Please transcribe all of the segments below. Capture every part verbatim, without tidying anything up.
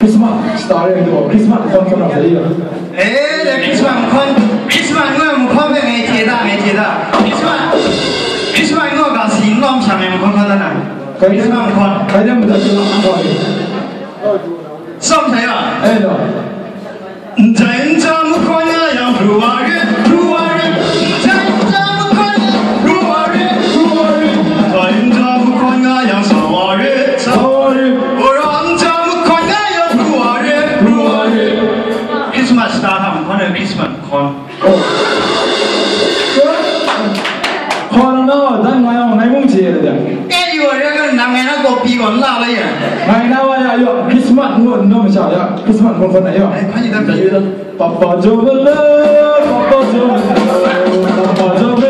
Christmas star e, Christmas hkawn hkawn na sa i. Eh, de Christmas hkawn, Christmas ngu ai hkawn hpe ngai hte da, ngai hte da. Christmas, Christmas ngu ai ga si n lawm shang ai hkawn hkawn da na. Christmas hkawn. Kai de mu da si na hkawn. Sawm sa ya. Eh, no. Ndai nja mu hkawn nga yang, pru wa re, pru wa re. Ndai nja mu hkawn nga, pru wa re, pru wa re. Ndai nja mu hkawn nga yang, sa wa re, sa wa re. Ora nja mu hkawn nga yang, pru wa re, pru wa re. Christmas star hta mu hkawn ai, Christmas hkawn. Hkawn na, dan ngai yawng ngai mung chye ai da. Eh, yu wa re, nang ngai na copy gaw n la la ya. Ngai na wa ya, yu, Christmas ngu n dawm sha ya, Christmas hkawn hkawn na ya. Ai, hpa ni dan pyi. Papa Joe le, Papa Joe le, Papa Joe le,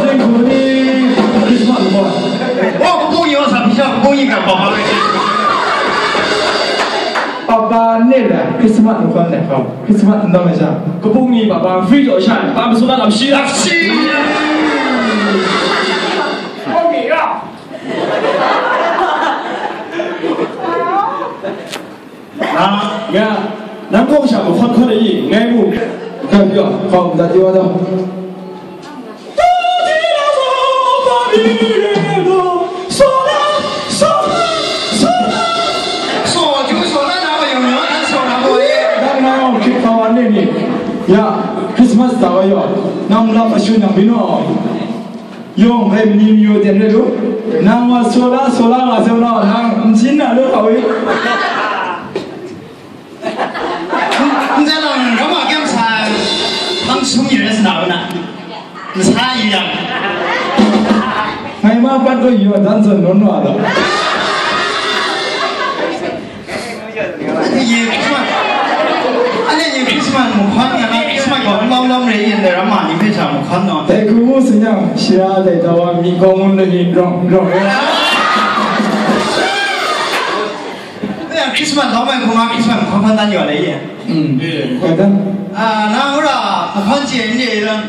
jingkuni, Christmas hkawn. Oh, kabu ni wa sa pyi sha, kabu ni ga papa le. Papa ne la, Christmas hkawn ne hkawn. Christmas n dawm ai sha. Kabu ni papa free jaw sha, pa masu na lam shi la shi. Na, ya, nang kong sha ma hkawn hkawn ai i, ngai mu. Ka, ya, kau, dat i wa dau. Nang na yawng hkrit hkau wa ne ni? Ya, Christmas da wa yaw, nang lam a shun yang byin naw. Yawng hpe mani mayu ten rai lu, nang wa sola, sola nga seu naw, nang n shin na lu hkau i? Ndai lam ram a kyang sa, hpang sum yu rai sa na u na. Nsa yu yang. Ngai ma pat gaw yu a dan zawn nawn wa law. Anhte yu Christmas, anhte yu Christmas mu hkawn nga na, Christmas gaw n lawm lawm re yin dai ram ma ni hpe sha mu hkawn naw. Dai hku mu sin yang, shara dai da wa mi kawng ngun ai ni grawng grawng rai. Christmas lawm ai hkrum a Christmas hkawn hkawn dan yu ai le ye. Mm. Bai dan. Ah, nang wora hkawn chye n re dan.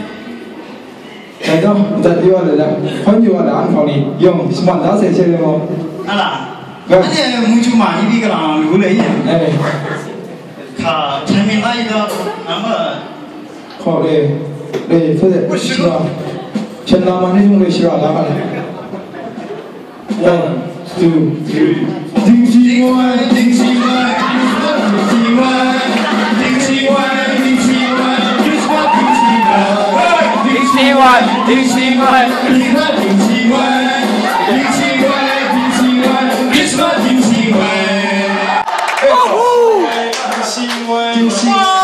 Bai dan, dat yu ai le dan. Hkawn yu ai le an hkau ni. Yawng, Christmas da se se le mo. Ala. Bai. Ane mu chu ma ni bi ka lang lu le ye. Eh. Ka, chan mi la yi do, nang ma. Hkaw le, le, hpe de, shara. Chan la ma ni yung le shara la ma le. One, two, three. Ding si wai, ding si wai, Christmas ding si wai. Ding si wai, ding si wai, Christmas ding si wai. Ding si wai, ding si wai, Christmas ding si wai. Ding si wai, ding si wai, Christmas ding si wai. Ding si wai, ding si wai.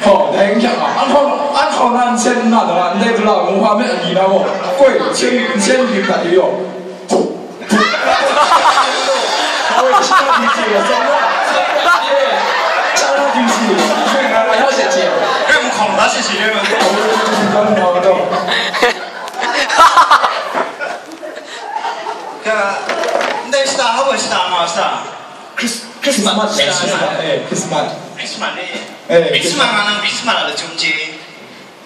Hkaw, dai n hkyang a, an hkaw, an hkaw na n sen n na dang a, ndai gala mung hpa me a li na gaw, koi, n sen, n sen byin dat yu yaw. Koi, shi na byin si wa, sen na, sen na byin si, sen na byin si, sen na byin si, rai mung hkaw na shi shi rai mung. Ka, ndai shata, hpa shata nga shata? Chris-, Christmas, Christmas, Christmas, eh, Christmas. Christmas, eh. Eh, Christmas nga nang Christmas a lachyum chye.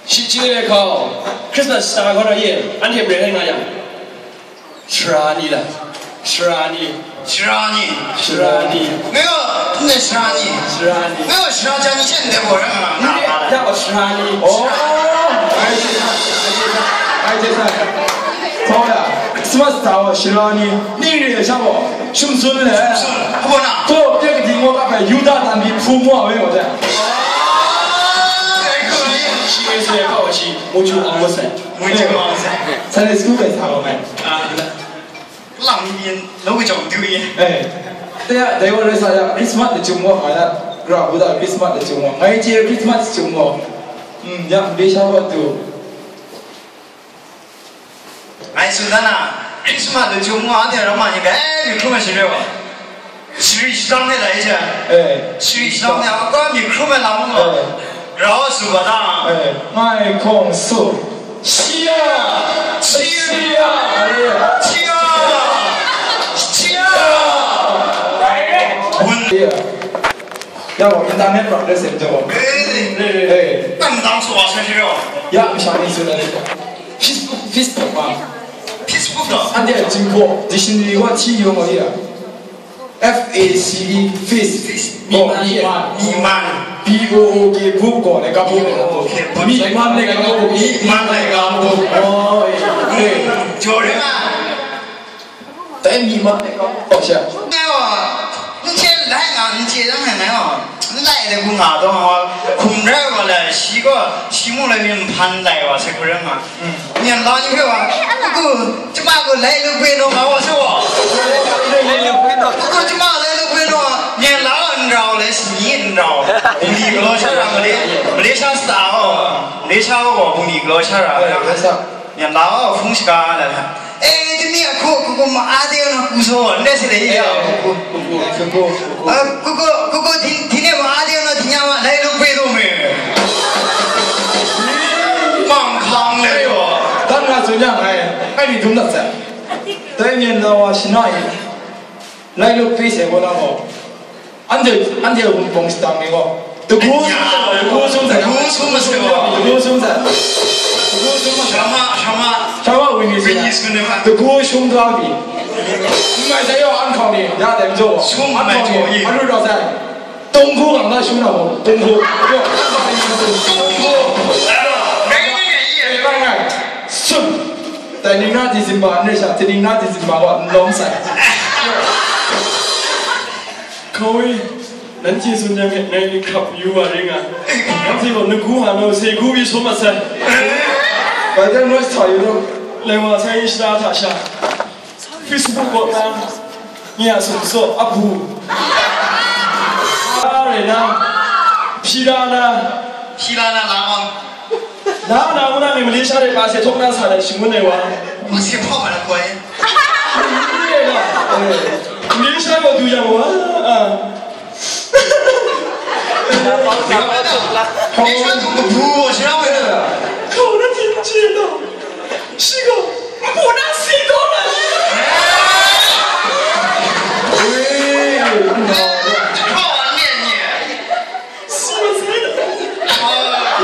Shi chye ai hkau, Christmas shata gaw na ye, anhte mare rai nga yang. Shara ni la? Shara ni. Shara ni. Shara ni. Ngai gaw, ndai shara ni. Shara ni. Ngai gaw shara ja ni she ndai gaw rai nga na. Ni ya gaw shara ni. Oh. Ai, ai, ai, ai, ai. Hpa ya, Christmas shata gaw shara ni. Ning re ai sha gaw, shum sun le. Shum sun. Hpa na? To, pye kading wa kap ai, Yuda tan ni hpru mu a we gaw jang. Oh, very good. Shi, shi, shi, shi, shi, shi, mu ju ang wa sai. Mu ju ang wa sai. Sunday school bai sa wa mai. Ah. Lang ni yin, lo ke jong du yin. Eh. Te ya, dai wa rai sa ya, Christmas de chung wa, nga ya, gra bu da Christmas de chung wa. Ngai je Christmas chung wa. Hmm, ya, de sha wa du. Ngai tsun dan na, Christmas lu hkrum wa anhte arawng ma ni hpe myi hkrum ai shaloi gaw, shari shadang hte dai hte, eh, shari shadang hte a kau myi hkrum ai lam gaw, eh, rau a su ga ta? Eh, ngai hkawng su. Shia! Shia! Shia! Shia! Wun. Ya, gaw, internet practice se jaw. Eh, eh, eh. Tang tang su wa sa shi rau. Ya, mi sha ni su na. Facebook, Facebook ma. Facebook lo? Anhte a jinghpaw, dictionary wa hti yawng wa ya. F A C E, face. Face. မီးမန်း မီးမန်း မီးမန်း B O O K, book ကိုလည်း ကပ်ဖို့ B O O K, book မီးမန်းနဲ့ ကပ်ဖို့ မီးမန်းနဲ့ ကပ်ဖို့ โอ้ย ကျော်ထဲမှာ တိုင်းမီးမန်းနဲ့ ကပ်ဖို့ ရှေ့ ငါ့ကို နင်ခြေလိုက်ငါ နင်ခြေလိုက်ငါ့ကို လိုက်တယ် ခုငါတော့ ခုံရဲကလည်း ရှိက ရှိမှုလည်း မင်းဖမ်းလိုက်ပါ စကူရဲမှာ อืม เนี่ยร้อนอยู่เหรอกูจะมากูไล่ลูกเวโนมาว่าสิวะกูจะมาไล่ลูกเวโนเนี่ยเราอันเราเลยสีอันเราบุรีกลอชารามาเลยมาเลเซียสตาร์อ๋อมาเลเซียก็บอกบุรีกลอชารา เออ แล้วก็ เนี่ยเราฟุ้งสกาอะไรนะเอ้ยที่นี่กูกูกูมาอาเดียวนะกูโซ่เนี่ยสิเลย เอ้ย อ่ะ กูกูกูกูกูกู เออกูกูกูกูที่ที่เนี่ยมาอาเดียวนะที่เนี่ยมาไล่ลูกเวโนเมย์ มังคังเลยว่ะ တန်းကဆိုကြမယ်အဲ့ဒီဒုံးသက်ဆက်တိုင်းမြင်သောဝါရှင်တော်၏လိုက်လို့ပြေးစေဖို့တော့အန်ဒီအန်ဒီဘုံစတံမေကိုတကူဆုံးတကူဆုံးဆက်တကူဆုံးဆက်တကူဆုံးဆက် ရှမရှမ ရှမဝိညာဉ်ရှင် ဝိညာဉ်ရှင်တွေပါ တကူရှုံးသွားပြီမဆိုင်ရောအန်ခေါင်နေရတယ်ကြော ရှုံးမယ်ကြော အလူတော်ဆိုင် တုံးခိုးကငါရှုံးတာမဟုတ်ဘူးတုံးခိုးပြောအဲ့တော့မင်းကြီးရဲ့ရေးရတယ်ဘာလဲဆွတ်တနင်္ဂနွေဒီဇင်ဘာနဲ့ရှာတနင်္ဂနွေဒီဇင်ဘာကလုံးဆိုင်ခေါ်ဝေးနန်းကျေးဇူးများနဲ့နိုင်ငံခပ်ယူပါရင်းကနောက်စီတော့ငကူးဟာတော့စေကူးပြီးဆုံးမဆန်းဘာကြောင့်လဲဆိုရင်လဲဝါဆိုင်ရှာတာရှာ Facebook ပေါ်မှာညဆိုစောအပူအားရနာဖြီလာနာဖြီလာနာလာအောင်လာနာမနာနေမလေးရှားတဲ့ပါစေထုတ်နားစားတဲ့ရှင်မွေးနေပါပါစေဖောက်ပါလားကိုယ်မလေးရှားကိုသူရပါအာ 你说怎么不？我知道没得。口那挺知道，是个不能吸毒的。哎，你看我面面。是不是？哦，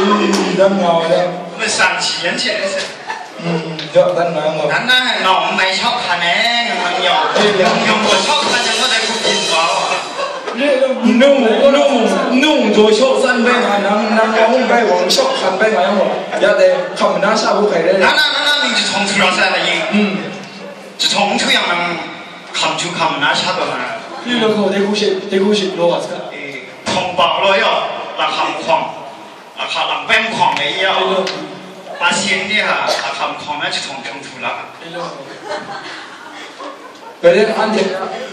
你的毛的。我们上去人去的是。 อืมเดี๋ยวด้านหน้าหมด นั้นนะน้องไม่ชอบคะแนนมันหยอก เอ้ยเดี๋ยว น้องยงก็ชอบคะแนนก็ได้กูกินเขา นุ่งนุ่งนุ่งโดยชอบสั้นไปหานังนังร้องไปหวังชอบคันไปหาหมดอย่าแต่คำมันน่าชอบผู้ใครได้ นั่นน่ะนั่นน่ะมึงจะทองทุรสอะไรยิง อืม จะทองทุอย่างนั้นคำชูคำมันน่าชอบแบบนั้น นี่เราเขาได้กูเช็ดได้กูเช็ดโลอ่ะสิ เอ้ยทองเปล่าเลยอ่ะราคาของ Ahkang lang bai hkawm ai ya. Patient ni ha, ahkang hkawm ai jahtum hkawm htu la. Kare anhte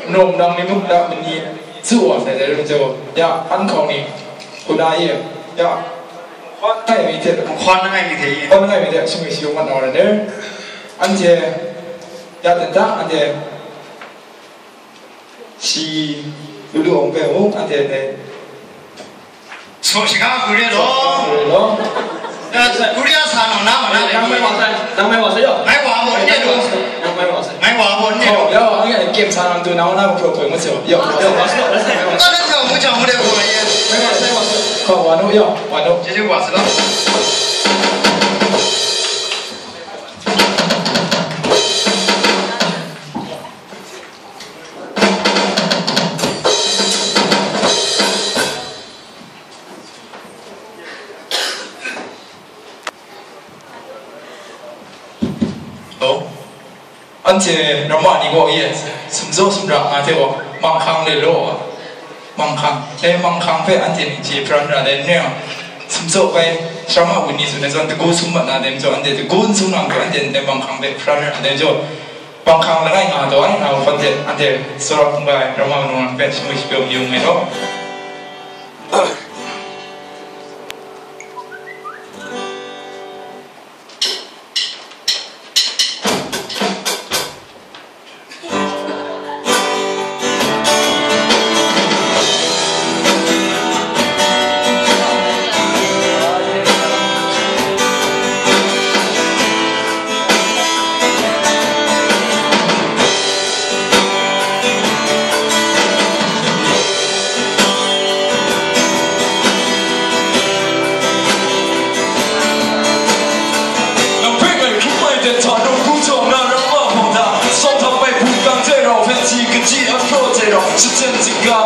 nawng nang ni muk da mani zu wa sai dai rung jau. Ya, an hkawm ni, kuna ye, ya, hkawm ai mi hte, hkawm ai mi hte ye. Hkawm ai mi hte, shing mi shi yawng mat na wa rai. Anhte, ya, dan da, anhte, Shi, lu lu awng bai u, anhte dai. So, shiga Korea lo. Korea lo. Korea sa no na ma na le. Nang mai wa sai, nang mai wa sai yo. Mai wa mo ne lo. Nang mai wa sai. Mai wa mo ne lo. Yo, anhte game sa nang tu na na pro pro mo se. Yo, yo, wa sai, wa sai. Ko na sa mo cha mo de ko ye. Mai wa sai, wa sai. Ko wa no yo, wa no. Je je wa sai lo. 哦，俺姐normal你我也，什么时候什么人俺姐我，蛮康的咯。 Mangkhang, dai Mangkhang hpe anhte myit chye hpra n ra ai n re ai, sumsaw bai, sharama wunni tsun ai zawn, dagu sum mat na dai majaw, anhte dagu n sum nang hpe, anhte ndai Mangkhang hpe hpra n ra ai dai majaw, Mangkhang langai nga taw ai, nga hpawt hte, anhte tsawra hkungga ai, rama nang hpe shamwi shapyaw mayu nngai law.